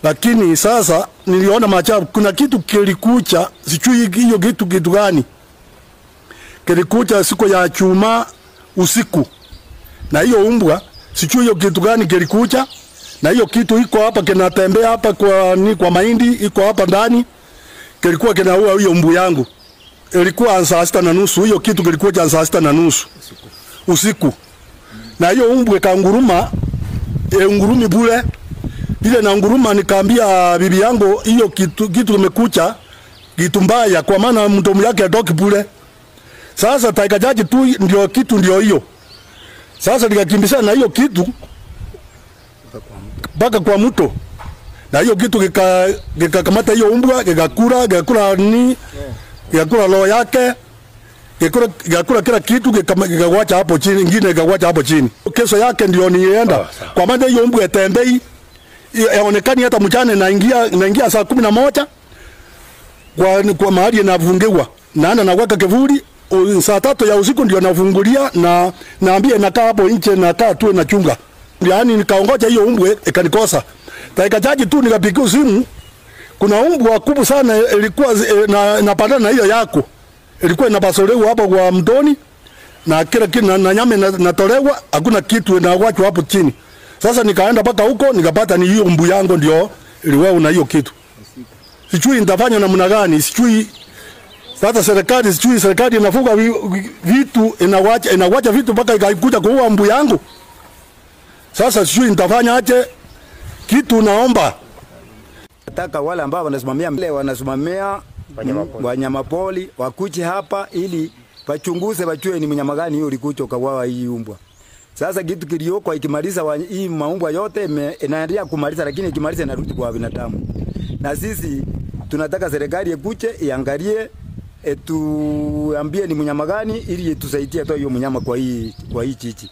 Lakini sasa niliona maajabu, kuna kitu kilikucha, sijui hiyo kitu kitu gani. Kilikucha siku ya Ijumaa usiku. Na hiyo umbwa, sijui hiyo kitu gani kilikucha. Na hiyo kitu iko hapa kinatembea hapa kwa ni kwa mahindi, iko hapa ndani. Kilikuwa kinaua hiyo mbu yangu. Ilikuwa saa 6:30, hiyo kitu kilikuja saa 6:30 usiku. Na hiyo umbwa ikanguruma, ngurumi bure. Ile na nguruma nikaambia bibi yangu hiyo kitu kimekucha, kitu mbaya kwa maana mdomo yake hadoki bure. Sasa taikajaji tu ndio kitu ndio hiyo. Sasa nikakimbizana na hiyo kitu mpaka kwa mto. Na hiyo kitu kikakamata hiyo umbwa, kikakula ni kikakula roho yake, kikakula kila kitu, kikawacha hapo chini, ingine kikawacha hapo chini. Kesho yake ndio nienda. Kwa maana hiyo umbwa itembei, yaonekani hata mchana naingia saa 11 kwa mahali inafungiwa. Naana naweka kivuli, saa 3 ya usiku ndio nafungulia na naambia nakaa hapo nje, nakaa tu na chunga. Yaani nikaongoja hiyo umbwa ikanikosa. Dakika chache tu nikapigiwa simu, kuna umbwa kubwa sana ilikuwa napandana na hiyo yako. Ilikuwa inapasolewa hapo kwa mtoni na kila kitu na nyama natolewa, hakuna kitu inawachwa hapo chini. Sasa nikaenda mpaka huko nikapata ni hiyo mbu yangu ndio iliwao na hiyo kitu. Sijui nitafanya namna gani, sijui sasa serikali, sijui serikali inafuga vitu, inawacha vitu mpaka ikakuja kuua mbu yangu. Sasa sijui nitafanya aje. Kitu naomba. Nataka wale ambao wanasimamia wanyamapori wakuje hapa ili wachunguze, wajue ni mnyama gani huyo ulikuja ukawawa hii umbwa. Sasa kitu kilioko ikimaliza hii maumbwa yote inaendelea kumaliza, lakini ikimaliza inarudi kwa binadamu. Na sisi tunataka serikali ikuje iangalie, etuambie ni mnyama gani ili itusaidie toa hiyo mnyama kwa hii chichi.